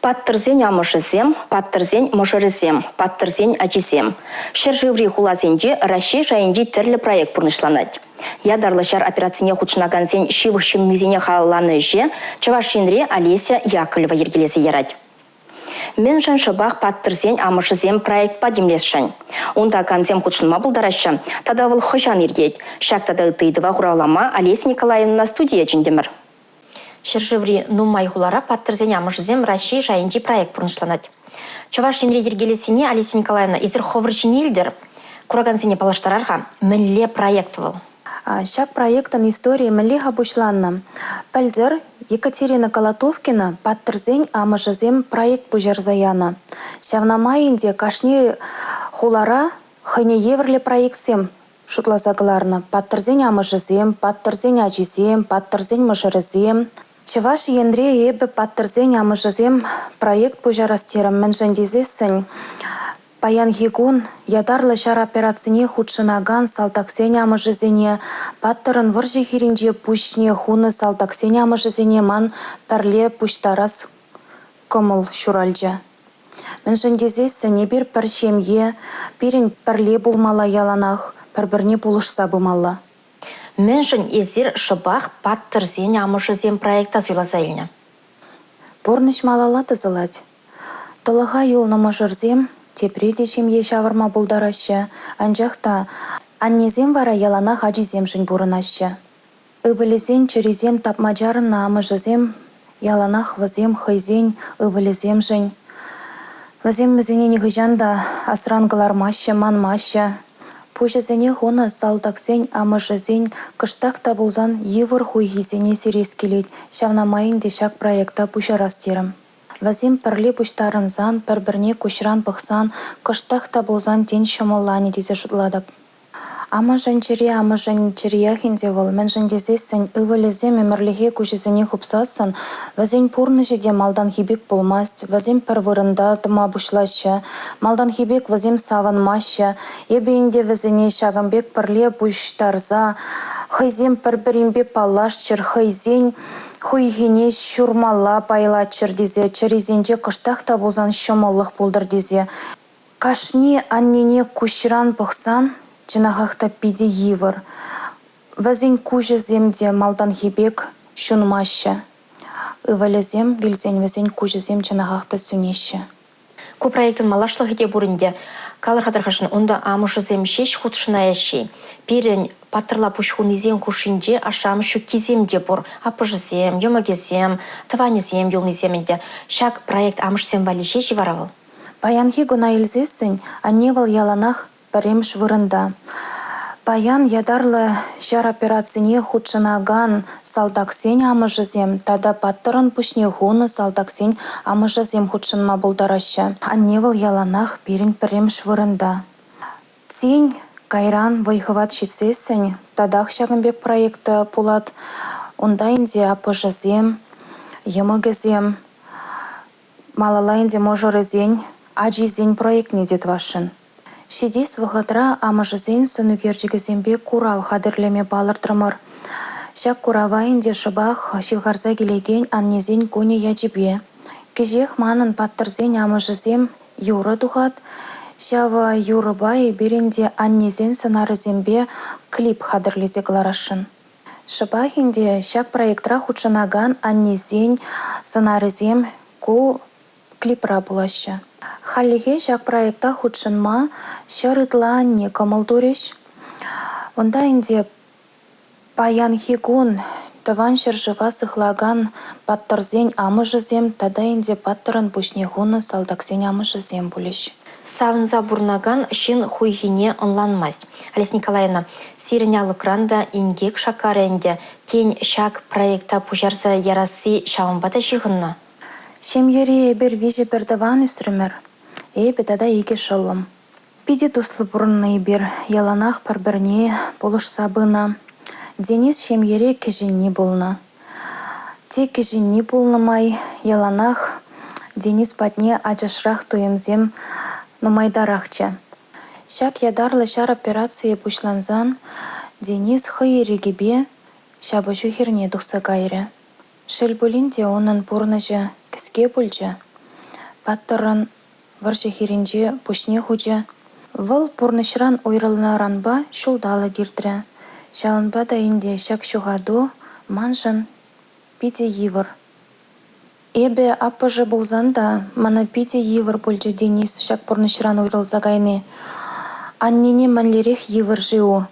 Паттӑрсен амӑшӗсем, паттӑрсен мӑшӑрӗсем, паттӑрсен ачисем. Ҫӗршыври хуласенче Раҫҫей шайӗнчи тӗрлӗ проект пурнӑҫланать. Ятарлӑ ҫар операцине хутшӑнакансен ҫывӑх ҫыннисене халалланӑ ӗҫе Чӑваш Енре Олеся Яковлева йӗркелесе ярать. Мӗншӗн шӑпах паттӑрсен амӑшӗсем проектпа тимлесшӗн? Унта камсем хутшӑнма пултараҫҫӗ тата вӑл хӑҫан иртет? Ҫак тата ытти ыйтӑва хуравлама Олеся Николаевнӑна студие чӗнтӗмӗр. Ҫӗршыври нумай хулара паттӑрсен амӑшӗсем Раҫҫей шайӗнчи проект пурнӑҫланать. Чӑваш Енре йӗркелессине, Олеся Николаевна, эсир хӑвӑр ҫине илтӗр. Куракансене паллаштарар-ха, мӗнле проект вӑл? Ҫак проектӑн историйӗ мӗнле-ха пуҫланнӑ? Пӗлтӗр Екатерина Колотовкина «Паттӑрсен амӑшӗсем» проект пуҫарса янӑ. Ҫавна май ӗнтӗ кашни хулара хӑйне евӗрлӗ проектсем шутласа кӑларнӑ. Паттӑрсен амӑшӗсем, паттӑрсен ачисем, паттӑрсен мӑшӑрӗсем. Чӑваш Енре эпӗ «Паттӑрсен амӑшӗсем» проект пуҫарас терӗм, мӗншӗн тесессӗн Паянхи кун ятарлӑ ҫар операцине хутшӑнакан салтаксен амӑшӗсене, паттӑрӑн вӑрҫӑ хирӗнче пуҫне хунӑ салтаксен амӑшӗсене ман пӗрле пуҫтарас кӑмӑл ҫуралчӗ. Мӗншӗн тесессӗн эпир пӗр ҫемье, пирӗн пӗрле пулмалла яланах, пӗр-пӗрне пулӑшса пымалла. Мӗншӗн эсир шӑпах «Паттӑрсен амӑшӗсем» проекта суйласа илнӗ? Пурнӑҫ малалла тӑсӑлать. Тӑлӑха юлнӑ мӑшӑрсем тепре те ҫемье ҫавӑрма пултараҫҫӗ, анчах та аннесем вара яланах ачисемшӗн пурӑнаҫҫӗ. Ывӑлӗсен чӗрисем тапма чарӑннӑ амӑшӗсем яланах вӗсем хӑйсен ывӑлӗсемшӗн. Вӗсем вӗсене нихӑҫан та асран кӑлармаҫҫӗ, манмаҫҫӗ. Пуҫӗсене хунӑ салтаксен амӑшӗсен кӑштах та пулсан йывӑр хуйхисене сирес килет, ҫавна май ӗнтӗ ҫак проекта пуҫарас терӗм. Вӗсем пӗрле пуҫтарӑнсан, пӗр-пӗрне куҫран пӑхсан кӑштах та пулсан тен ҫӑмӑлланӗ тесе шутлатӑп. Амӑшӗн чӗри амӑшӗн чӗриех ӗнтӗ вӑл, мӗншӗн тесессӗн ывӑлӗсем ӗмӗрлӗхе куҫӗсене хупсассӑн вӗсен пурнӑҫӗ те малтанхи пек пулмасть, вӗсем пӗр вырӑнта тӑма пуҫлаҫҫӗ, малтанхи пек вӗсем савӑнмаҫҫӗ. Эпӗ ӗнтӗ вӗсене ҫакӑн пек пӗрле пуҫтарса хӑйсем пӗр-пӗринпе паллашчӑр, хӑйсен хуйхине ҫурмалла пайлаччӑр тесе, чӗрисенче кӑштах та пулсан ҫӑмӑллӑх пултӑр тесе. Кашни аннене куҫран пӑхсан чӑнахах та питӗ йывӑр. Вӗсен куҫӗсем те малтанхи пек ҫунмаҫҫӗ. Ывӑлӗсем вилсен вӗсен куҫӗсем чӑнахах та сӳнеҫҫӗ. Ку проектӑн малашлӑхӗ те пур ӗнтӗ. Калӑр-ха тархасшӑн, унта амӑшӗсем ҫеҫ хутшӑнаяҫҫӗ-и? Пирӗн паттӑрла пуҫ хунисен хушшинче ашшӗ-амӑш ҫуккисем те пур. Аппӑшӗсем, йӑмӑкӗсем, тӑванӗсем юлнисем ӗнтӗ. Ҫак проект амӑшсем валли ҫеҫ-и вара вӑл? Паянхи куна илсессӗн анне вӑл яланах пӗрремӗш вырӑнта. Паян ятарлӑ ҫар операцине хутшӑнакан салтаксен амӑшӗсем тата паттӑрӑн пуҫне хунӑ салтаксен амӑшӗсем хутшӑнма пултараҫҫӗ. Анне вӑл яланах пирӗн пӗрремӗш вырӑнта. Тен, кайран вӑй-хӑват ҫитсессӗн татах ҫакӑн пек проект пулать. Унта ӗнтӗ аппӑшӗсем, йӑмӑкӗсем, Малалла ӗнтӗ мӑшӑрӗсен, ачисен проектне те тӑвасшӑн. Ҫитес вӑхӑтра амӑшӗсен сӑнӳкерчӗкӗсемпе курав хатӗрлеме палӑртрӑмӑр. Ҫак курава ӗнтӗ шӑпах ҫывхарса килекен Аннесен кунӗ ячӗпе. Кӗҫех манӑн паттӑрсен амӑшӗсем юрӑ тухать. Ҫав юрӑпа эпир ӗнтӗ аннесен сӑнарӗсемпе клип хатӗрлесе кӑларасшӑн. Шӑпах ӗнтӗ ҫак проектра хутшӑнакан аннесен сӑнарӗсем ку клипра пулаҫҫӗ. Хальлӗхе ҫак проекта хутшӑнма 100 ытла анне кӑмӑл турӗҫ. Унта ӗнтӗ паянхи кун Тӑван ҫӗршыва сыхлакан паттӑрсен амӑшӗсем тата ӗнтӗ паттӑрӑн пуҫне хунӑ салтаксен амӑшӗсем пулӗҫ. Савӑнса пурӑнакан ҫын хуйхине ӑнланмасть. Олеся Николаевна, сирӗн алӑкран та инкек шаккарӗ ӗнтӗ. Тен, ҫак проекта пуҫарса ярасси ҫавӑнпа та ҫыхӑннӑ? Ҫемьере эпир виҫӗ пӗртӑван ӳсрӗмӗр. Эпӗ тата икӗ шӑллӑм. Питӗ туслӑ пурӑннӑ эпир, яланах пӗр-пӗрне пулӑшса пынӑ. Денис ҫемьере кӗҫӗнни пулнӑ. Те кӗҫӗнни пулнӑ май яланах Денис патне ачашрах туйӑмсем нумайтарахчӗ. Ҫак ятарлӑ ҫар операцийӗ пуҫлансан Денис хӑй ирӗкӗпе ҫапӑҫу хирне тухса кайрӗ. Шел пулин те унӑн пурнӑҫӗ кӗске пулчӗ. паттӑррӑн вӑрҫӑ хирӗнче пуҫне хучӗ. Вӑл пурнӑҫран уйрӑлнӑранпа ҫулталӑк иртрӗ. Ҫавӑнпа та ӗнтӗ ҫак ҫухату маншӑн питӗ йывӑр. Эпӗ аппӑшӗ пулсан та мана питӗ йывӑр пулчӗ Денис ҫак пурнӑҫран уйрӑлса кайни. Аннене мӗнлерех йывӑр-ши у?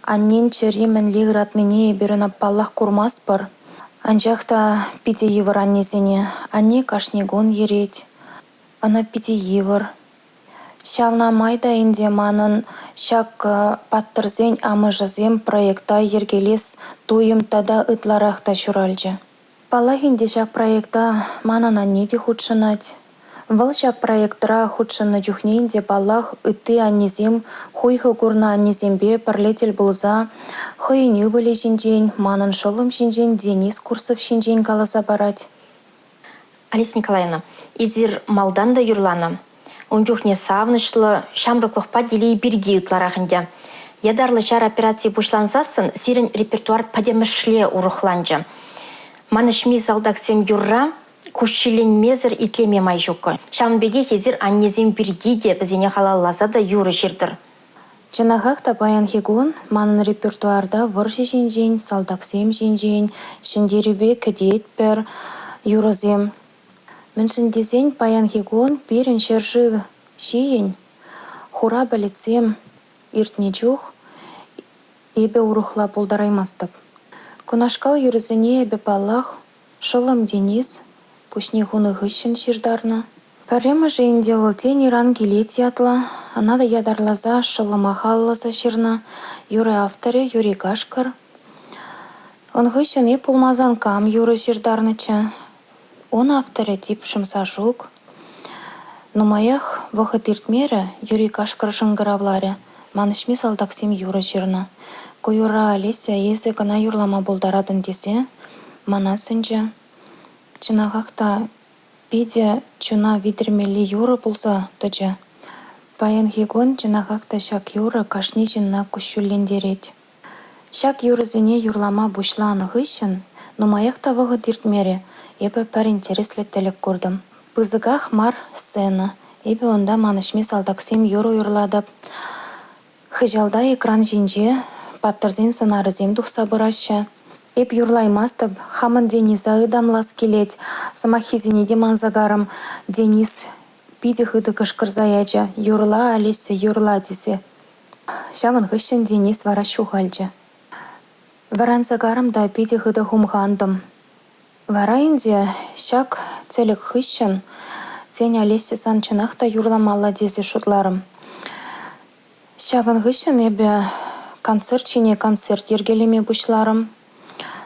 Аннен чӗри мӗнле ыратнине эпир ӑна паллах курмастпӑр. Анчах та питӗ йывӑр аннесене. Анне кашни кун йӗрет. Ӑна питӗ йывӑр. Ҫавна май та ӗнтӗ манӑн ҫак «Паттӑрсен амӑшӗсем» проекта йӗркелес туйӑм тата ытларах та ҫуралчӗ. Паллах ӗнтӗ, ҫак проекта манӑн анне те хутшӑнать. Вӑл ҫак проектра хутшӑннӑ чухне ӗнтӗ, паллах, ытти аннесем хуйхӑ курнӑ аннесемпе пӗрле тӗл пулса хӑйӗн ывӑлӗ ҫинчен, манӑн шӑллӑм ҫинчен Денис Курсов ҫинчен каласа парать. Олеся Николаевна, эсир малтан та юрланӑ. Ун чухне савӑнӑҫлӑ ҫамрӑклӑхпа телей пирки ытларах ӗнтӗ. Ятарлӑ ҫар операцийӗ пуҫлансассӑн сирӗн репертуар пӗтӗмӗшле урӑхланчӗ. Манӑҫми салтаксем юрра куҫҫульленмесӗр итлеме май ҫуккӑ. Ҫавӑн пекех эсир аннесем пирки те вӗсене халалласа та юрӑ ҫыртӑр. Чӑнахах та паянхи кун манӑн репертуарта вӑрҫӑ ҫинчен, салтаксем ҫинчен, ҫӗнтерӳпе кӗтетпӗр юрӑсем. Мӗншӗн тесен паянхи кун пирӗн ҫӗршыв ҫийӗн хура пӗлӗтсем иртнӗ чух эпӗ урӑхла пултараймастӑп. Кунашкал юрӑсене эпӗ, паллах, Шӑллӑм Денис пуҫне хунӑ хыҫҫӑн ҫыртарнӑ. Пӗрремӗшӗ ӗнтӗ вӑл тен ыран килет ятлӑ. Ӑна та ятарласа шӑллӑма халалласа ҫырнӑ. Юрӑ авторӗ Юрий Кашкӑр. Ун хыҫҫӑн эп пулмасан кам юрӑ ҫыртарнӑччӗ? Ун авторӗ Типшӗм Сашук. Нумаях вӑхӑт иртмерӗ, Юрий Кашкӑр шӑнкӑравларӗ. Манӑҫми салтаксем юрӑ ҫырнӑ. Ку юрра Олеся эсӗ кӑна юрлама пултаратӑн тесе мана сӗнчӗ. Чӑнахах та питӗ чуна витӗрмелли юрӑ пулса тӑчӗ. Паянхи кун чӑнахах та ҫак юрӑ кашни ҫынна куҫҫульлентерет. Ҫак юрӑсене юрлама пуҫланӑ хыҫҫӑн нумаях та вӑхӑт иртмерӗ, эпӗ пӗр интереслӗ тӗлӗк куртӑм. Пысӑках мар сцена. Эпӗ унта манӑҫми салтаксем юрӑ юрлатӑп. Хыҫалта экран ҫинче паттӑрсен сӑнарӗсем тухса пыраҫҫӗ. Эп юрлаймастӑп, хамӑн Дениса ытамлас килет, сӑмаххисене те манса карӑм. Денис питӗ хытӑ кӑшкӑрса ячӗ: «Юрла, Олеся, юрла!» тесе. Ҫавӑн хыҫҫӑн Денис вара ҫухалчӗ. Вӑранса карӑм та питӗ хытӑ хумхантӑм. Вара ӗнтӗ ҫак тӗлӗк хыҫҫӑн, тен, Олеся сан чӑнах та юрламалла тесе шутларӑм. Ҫакӑн хыҫҫӑн эпӗ концерт ҫине концерт йӗркелеме пуҫларӑм.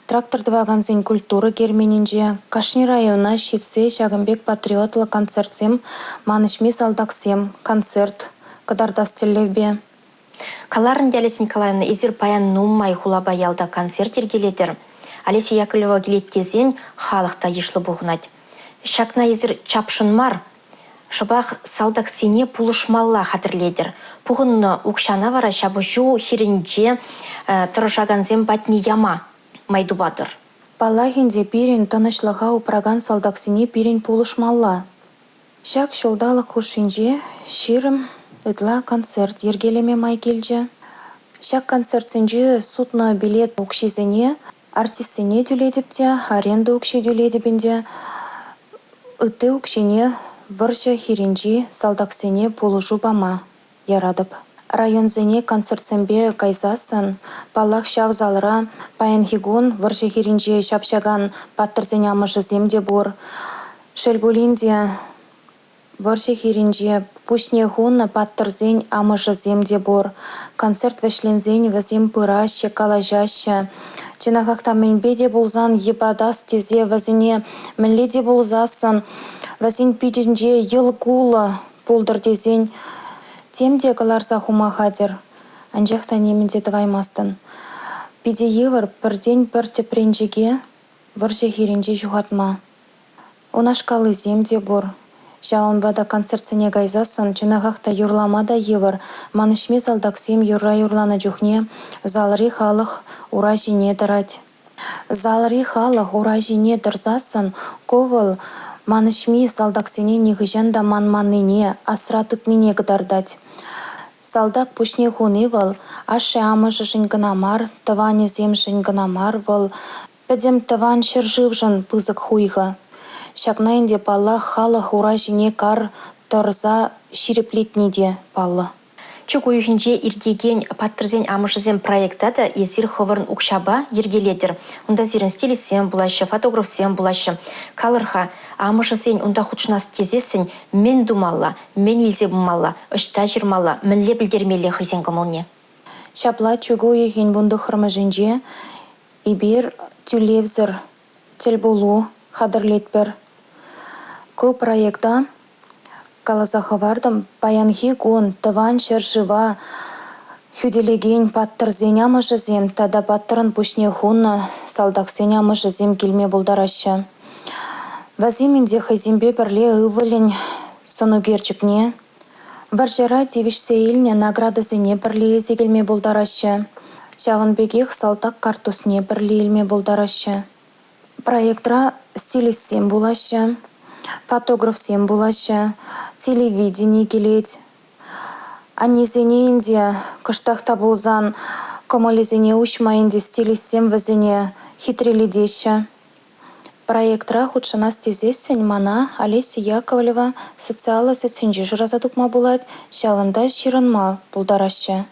Трактор тӑвакансен культура керменӗнче кашни района ҫитсе ҫакӑн пек патриотлӑ концертсем «Манӑҫми салтаксем» концерт кӑтартас тӗллевпе. Каларӑн те, Олеся Николаевна, эсир паян нумай хулапа ялта концерт йӗркелетӗр. Олеся Яковлева килет тесен халӑх та йышлӑ пухӑнать. Ҫакна эсир чапшӑн мар, шӑпах салтаксене пулӑшмалла хатӗрлетӗр. Пухӑннӑ укҫана вара ҫапӑҫу хирӗнче тӑрӑшакансем патне яма май тупатӑр. Паллах ӗнтӗ, пирӗн тӑнӑҫлӑха упракан салтаксене пирӗн пулӑшмалла. Ҫак ҫулталӑк хушшинче 20 ытла концерт йӗркелеме май килчӗ. Ҫак концертсенче сутнӑ билет укҫисене Артистсене тӳлетӗп те, аренда укҫи тӳлетӗп ӗнтӗ. Ытти укҫине вӑрҫӑ хирӗнчи салтаксене пулӑшу пама яратӑп. Районсене концертсемпе кайсассӑн, паллах, ҫав залра паянхи кун вӑрҫӑ хирӗнче ҫапҫакан паттӑрсен амӑшӗсем те пур. Шел пулин те, Вӑрҫӑ хирӗнче пуҫне хунӑ паттӑрсен амӑшӗсем те пур. Концерт вӗҫленсен вӗсем пыраҫҫӗ, калаҫаҫҫӗ. Чӑнахах та мӗнпе те пулсан йӑпатас тесе вӗсене мӗнле те пулсассӑн вӗсен питӗнче йӑл кулӑ пултӑр тесен тем те кӑларса хума хатӗр. Анчах та нимӗн те тӑваймастӑн. Питӗ йывӑр пӗртен-пӗр тӗпренчӗке вӑрҫӑ хирӗнче ҫухатма. Унашкаллисем те пур. Ҫавӑнпа та концертсене кайсассӑн чӑнахах та юрлама та йывӑр. Манӑҫми салтаксем юрра юрланӑ чухне залри халӑх ура ҫине тӑрать. Залри халӑх ура ҫине тӑрсассӑн ку вӑл. Манӑҫми салтаксене нихӑҫан та манманнине, асра тытнине кӑтартать. Салтак пуҫне хуни вӑл ашшӗ-амӑшӗшӗн кӑна мар, тӑванӗсемшӗн кӑна мар, вӑл пӗтӗм тӑван ҫӗршывшӑн пысӑк хуйхӑ. Ҫакна ӗнтӗ, паллах, халӑх ура ҫине кар тӑрса ҫирӗплетни те паллӑ. Чӳк уйӑхӗнче иртекен «Паттӑрсен амӑшӗсем» проекта та эсир хӑвӑрӑн укҫапа йӗркелетӗр. Унта сирӗн стилистсем пулаҫҫӗ, фотографсем пулаҫҫӗ. Калӑр-ха, амӑшӗсен унта хутшӑнас тесессӗн мӗн тумалла, мӗн илсе пымалла, ӑҫта ҫырмалла, мӗнле пӗлтермелле хӑйсен кӑмӑлне? Ҫапла чӳк уйӑхӗн 19-мӗшӗнче эпир тӳлевсӗр тӗлпулу хатӗрлетпӗр. Ку проекта каласа хӑвартӑм, паянхи кун тӑван ҫӗршыва хӳтӗлекен паттӑрсен амӑшӗсем тата паттӑрӑн пуҫне хунӑ салтаксен амӑшӗсем килме пултараҫҫӗ. Вӗсем ӗнтӗ хӑйсемпе пӗрле ывӑлӗн сӑнӳкерчӗкне, вӑрҫӑра тивӗҫсе илнӗ наградӑсене пӗрле илсе килме пултараҫҫӗ. Ҫавӑн пекех салтак карттусне пӗрле илме пултараҫҫӗ. Проектра стилистсем пулаҫҫӗ, фотографсем пулаҫҫӗ, телевидени килет. Аннесене ӗнтӗ кӑштах та пулсан кӑмӑлӗсене уҫма ӗнтӗ стилистсем вӗсене хитрелетеҫҫӗ. Проектра хутшӑнас тесессӗн мана Олеся Яковлева социаллӑ сетьсенче шыраса тупма пулать, ҫавӑнта ҫырӑнма пултараҫҫӗ.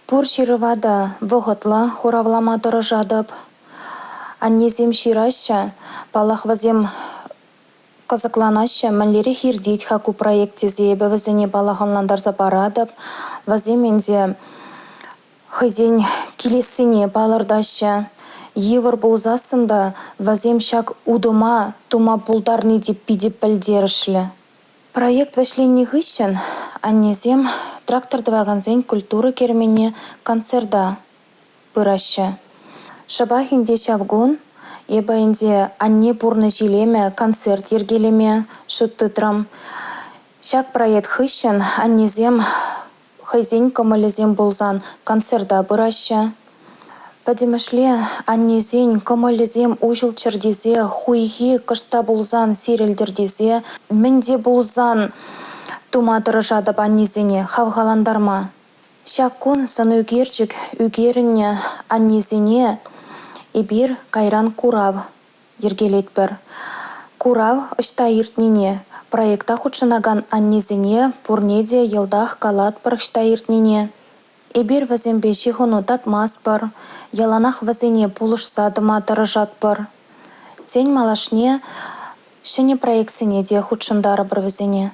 Пур ҫырӑва та вӑхӑтлӑ хуравлама тӑрӑшатӑп. Аннесем ҫыраҫҫӗ, паллах, вӗсем кӑсӑкланаҫҫӗ, мӗнлерех иртет-ха ку проект тесе эпӗ вӗсене паллах ӑнлантарса паратӑп. Вӗсем ӗнтӗ хӑйсен килессине палӑртаҫҫӗ. Йывӑр пулсассӑн та вӗсем ҫак утӑма тума пултарни те питӗ пӗлтерӗшлӗ. Проект вӗҫленнӗ хыҫҫӑн аннесем трактор тӑвакансен культура керменне концерта пыраҫҫӗ. Шӑпах ӗнтӗ ҫав кун эпӗ ӗнтӗ «Анне пурнӑҫ илемӗ» концерт йӗркелеме шут тытрӑм. Ҫак проект хыҫҫӑн аннесем Хӑйсен кӑмӑлӗсем пулсан концерта пыраҫҫӗ. Пӗтӗмӗшле аннесен кӑмӑлӗсем уҫӑлччӑр тесе, хуйхи кӑшт та пулсан сирӗлтӗр тесе мӗн те пулсан тума тӑрӑшатӑп аннесене хавхалантарма. Ҫак кун сӑнӳкерчӗк ӳкерӗннӗ аннесене эпир кайран курав йӗркелетпӗр. Курав ӑҫта иртнине, проекта хутшӑнакан аннесене пурне те йӑлтах калатпӑр ӑҫта иртнине. Эпир вӗсемпе ҫыхӑну татмастпӑр, яланах вӗсене пулӑшса тӑма тӑрӑшатпӑр. Тен, малашне ҫӗнӗ проектсене те хутшӑнтарӑпӑр вӗсене.